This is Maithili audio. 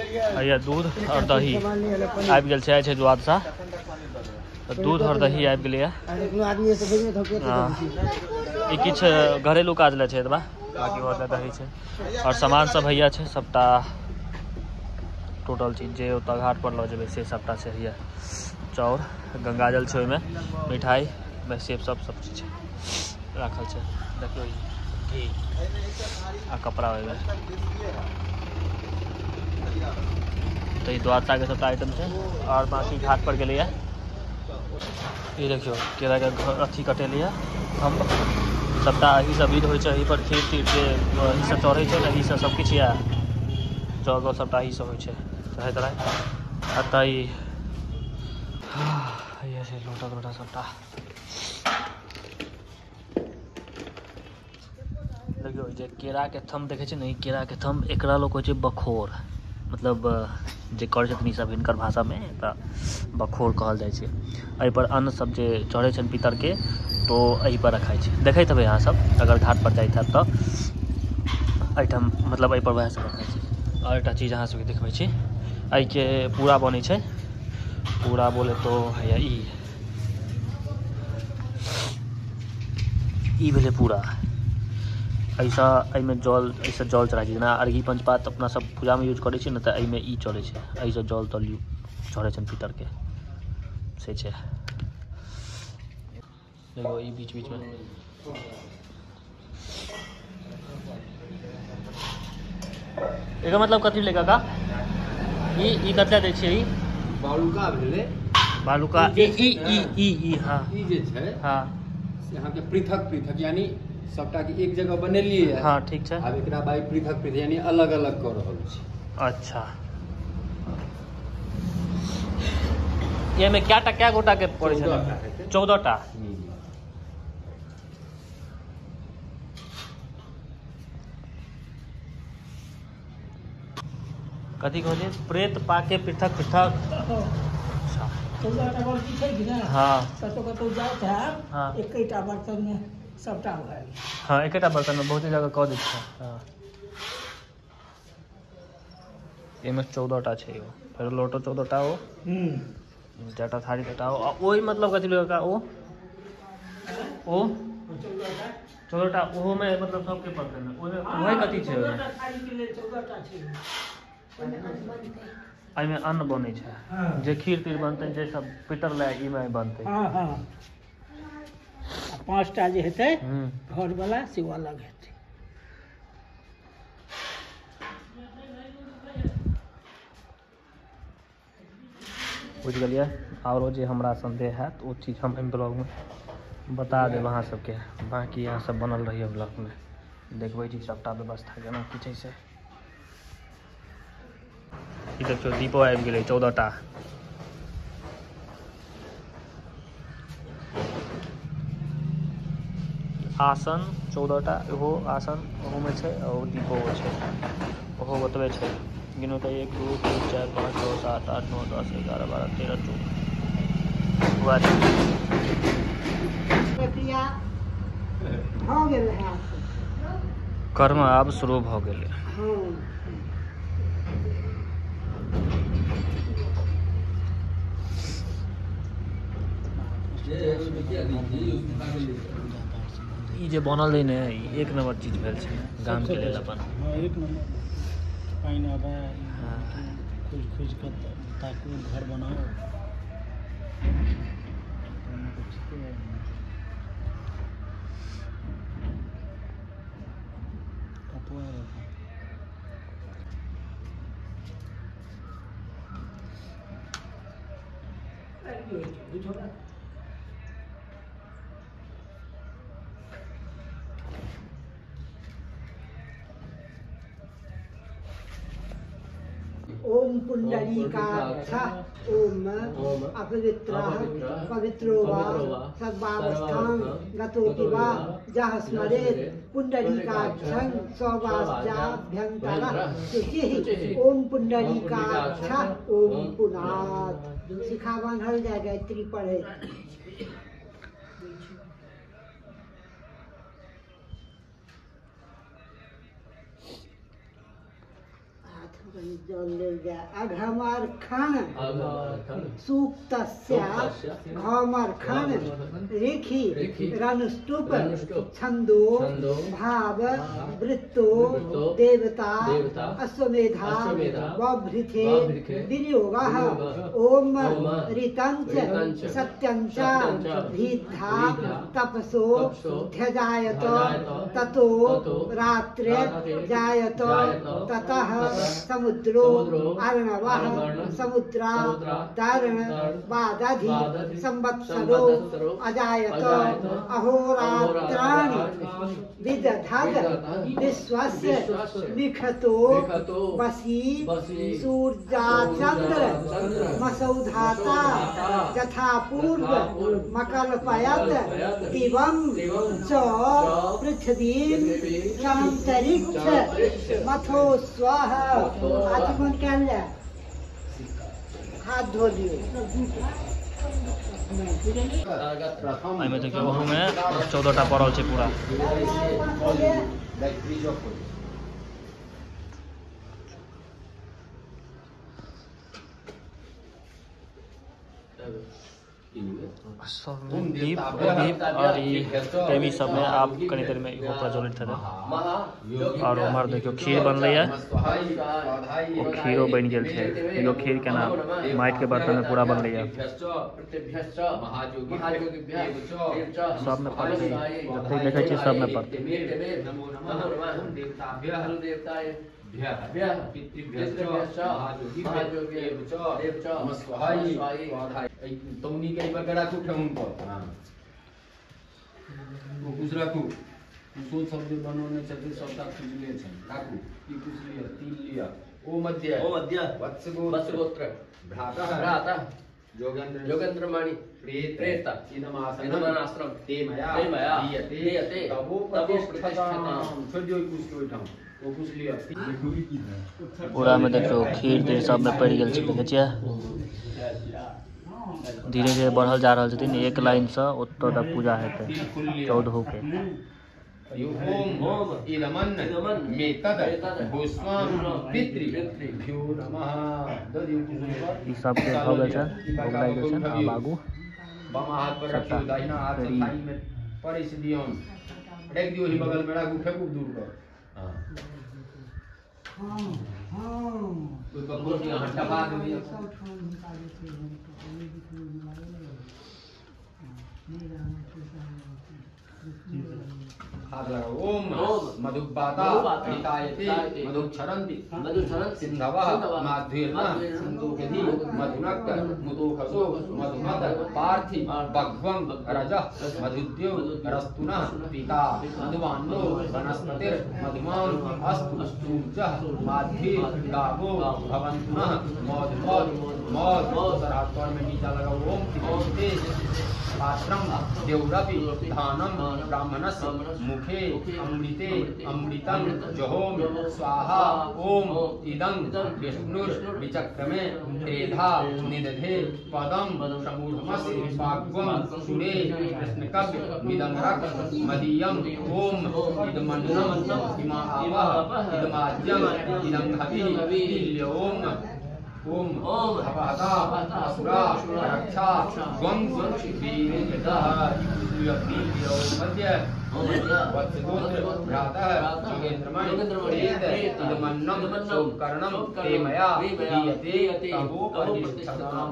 हैया दूध आओर दही आबि गेल छै। आइ छै द्वादशा, तऽ दूध आओर दही आबि गेलैए। ई किछु घरेलू काज लए छै एतबा, बाकी आओर दही छै। आओर सामान सब हैया छै सबटा, टोटल चीज जे ओतऽ घाट पर लऽ जेबै से सबटा छै हैया। चाउर, गंगाजल छै ओहिमे, मिठाई, सेब सब सब चीज राखल छै। देखियौ घी आ कपड़ा ओहिमे। तऽ ई द्वादशाके सबटा आइटम छै। आओर बाकी घाट पर गेलैए। ई देखियौ केराके अथी कटेलैए हम सबटा। एहीसँ विध होइ छै, एही पर खीर तीर जे एहीसँ चढ़ै छै ने, एहीसँ सबकिछु यए जल जल सबटा एहीसँ होइ छै चढ़ै तढ़ै। एतऽ ई हैया छै लोटा तोटा सबटा। देखियौ जे केराके थम देखै छै ने, ई केराके थम, एकरा लोक कहै छै बखोर। मतलब जे करै छथिन ई सब हिनकर भाषामे तऽ बखोर कहल जाइ छै। एहिपर अन्न सब जे चढ़ै छनि पितरके, तो एहिपर रखाइ छै। देखैत हेबै अहाँ सब अगर घाट पर जाइत हैब तऽ एहिठाम, मतलब एहिपर वएह सब रखाइ छै। आओर एकटा चीज अहाँ सबके देखबै छी, एहिके पूरा बनै छै। पूरा बोले तो हैया ई भेलै पूरा। एहिसँ एहिमे जल, एहिसँ जल चढ़ाइ छै। जेना अर्घी पंचपात अपना सब पूजामे यूज करै छी ने, तऽ एहिमे ई चलै छै। एहिसँ जल तल चढ़ै छनि पितरके, से छै। देखो ई बीच बीचमे एकर मतलब कथी भेलै काका? ई कतऽ दै छियै? ई बालुका भेलै। बालुका ई ई ई ई ई हाँ, ई जे छै हाँ, से अहाँके पृथक पृथक, यानी सबटा के एक जगह बनेलियै। हाँ ठीक छै। आब एकरा बाई पृथक पृथक यानी अलग अलग कऽ रहल छी। अच्छा, एहिमे कएटा कए गोटा के पड़ै छै? 14टा। कथी कहलियै? प्रेत पाके पृथक पृथक। अच्छा, 14टा बर्तन छै कि ने? हाँ। कतौ कतौ जाइत हैब, हाँ, एकेटा बर्तनमे सबटा भए गेल। हाँ, एकेटा बर्तनमे बहुते जगह कऽ दै छै। हाँ, एहिमे 14टा छै। ओ फेर लोटो 14टा, ओ 4टा थारी 4टा। आ ओहि मतलब कथी काका? ओ ओ 14टा ओहोमे मतलब सबके पड़तै ने ओहिमे? ओहे कथी छै ओहिमे? एहिमे अन्न बनै छै, जे खीर तीर बनतै, जे सब पितर लए ईमे बनतै। हाँ हाँ, 5टा जे हेतै घरवला से अलग हेतै। बुझि गेलियै? आओरो जे हमरा संदेह हैत ओ चीज हम एहि ब्लॉगमे बता देब अहाँ सबके। बाँकी अहाँ सब बनल रहियै ब्लॉगमे, देखबै छी सबटा व्यवस्था केना की छै से। ई देखियौ दीपो आबि गेलै 14टा। आसन 14टा, इहो आसन ओहोमे छै, आ ओ दीपो छै, ओहो ओतबे छै। गिनो तऽ 1 2 3 4 5 6 7 8 9 10 11 12 13 14 वएह छै। कर्म आब शुरू भऽ गेलै। ई जे बनल रहै ने, ई एक नंबर चीज भेल छै गामके लेल अपन। एक नंबर पानि आबै, खोजि खोजि कऽ ताकू, घर बनाउ। ओम पुंडरीकाक्ष ओम अपवित्रः पवित्रो वा सर्वावस्थां गतोऽपि वा यः स्मरेत् पुंडरीकाक्षं सवास्याभ्यन्तरः शुचिः। ओम पुंडरीकाक्ष ओम पुनात्। शिखा बान्हल जाय गायत्री पढ़े। जल लेल जाय। अघमर्खण सूक्तस्य घमर्खण ऋखि रनुष्टुप छंदो भाव वृत्तो देवता अश्वमेधा वभृथे विनियोगः। ओम ऋतंच सत्यंच धीधा तपसो ध्यजायत ततो रात्रे जायत ततः समुद्रो अर्णवः समुद्रा दारण बादधि संवत्सरो अजायत अहोरात्राणि विदधद विश्वस्य निखतो वसी सूर्याचंद्र मसौधाता यथा पूर्व मकल्पयत दिवं च पृथ्वीं चान्तरिक्ष मथो स्वाहा। आचमन कयल जाय, हाथ धो लियौ। एहिमे देखियौ ओहूमे 14 टा पड़ल छै पूरा। सबमे दीप दीप और ई टेमी सबमे आब कनी देर में इहो प्रज्वलित हेतै। और उम्हर देखियौ खीर बनलैया, ओ खीरो बनि गेल छै। देखियौ खीर केना माटि के बर्तन में पूरा बनलैया। सबमे पड़तै, जतेक देखै छियै सबमे पड़तै। तौनी के पर राखू ठेहुन पर, ओ कुछ राखू, कुशो सब जे बनौने छथिन सबटा खुजले छनि। राखू ई कुश लिअ, तिल लिअ। ओ मध्य वत्स गोत्र भ्रातः योगेंद्र मणि प्रेत प्रेत इदमासनम ते मया दीयते तबो प्रतिष्ठताम। छोड़ दियौ कुश के ओहिठाम, ओ कुश लिअ। पूरा में देखियौ खीर तीर सब में पड़ि गेल छै। देखै छियै धीरे धीरे बढ़ल जा रहल छथिन, एक लाइन से ओतऽ तक पूजा हेतै 14 के। ओम इदमन्न मेतद भूस्वाम पितृभ्यो नमः। ई सबके भऽ गेल छनि, भोग लागि गेल छनि। आब आगू बामा हाथ पर रखियौ, दाहिना हाथ से थाली में परसि दियौन, राखि दियौ ओहि बगल में राखू, फेकू दूर पर। हां ओहि पर गोटी अहाँ टपा दियौ। हाथ लगाओ। ओम मधुपाता हितायते मधुक्षरन्ति सिन्धवः माध्वीर्न सन्तोषधि मधुनक्त मुतोखसो मधुमत पार्थि बघ्वं रजः मधुद्यो रस्तुनः पिता मधुवान्नो वनस्पतिर्मधुमान् अस्तु सूर्यः माध्वी गावो भवन्तुनः मौध मौध मौध। दोसर हाथ पर में नीचा लगाओ। ओम पात्रं देवरपि धानं ब्राह्मणस्य मुखे अमृते अमृतं जहोमि स्वाहा। ओम इदं विष्णुर्विचक्रमे त्रेधा निदधे पदं समूढमसि पाग्वं सुरे कृष्णकव्य मिदं रक्ष मदीयं। ओम इदमन्नं इमा आवह इदमाज्यं इदं हविः तुल्य। ओम ओम भवता असुरा रक्षा वंश वीरदः मध्य वत्सगोत्र भ्रातः योगेन्द्रमणि इदमन्नं सोपकर्णं ते मया दीयते तवोपतिष्ठतां।